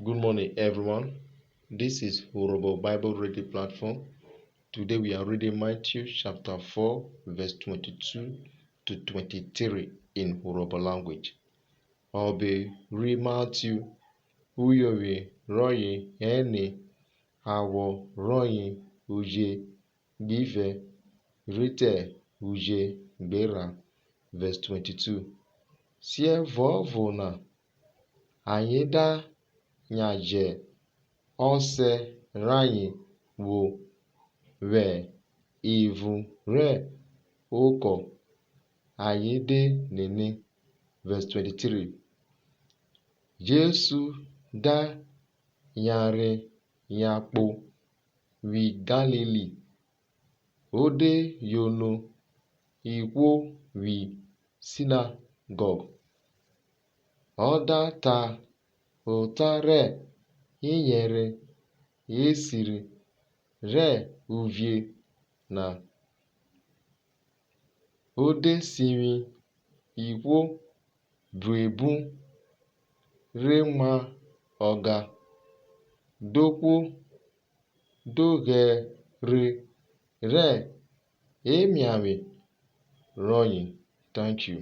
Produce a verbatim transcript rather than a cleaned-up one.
Good morning, everyone. This is Urhobo Bible Reading Platform. Today we are reading Matthew chapter four, verse twenty-two to twenty-three in Urhobo language. Ọbe ri Matthew, uyovwi rọye ẹne, awọ rọye uje gbivẹ rhi te uje gberha. Verse twenty-two. Siẹvuọvo na, ayen da yan jẹ ọsẹ rayen vwo vwẹ evun rẹ okọ, ayen de nene. Verse twenty-three. Jesu da yanrhe yan kpo vwi Galili, o de yono ihwo vwi sinagọg, ọ da ta ota rẹ iyẹnrẹn esiri rẹ uvie na, o de sivwi ihwo buebun re ma ọga, dohwo doghẹre rẹ emiavwe rọye. Thank you.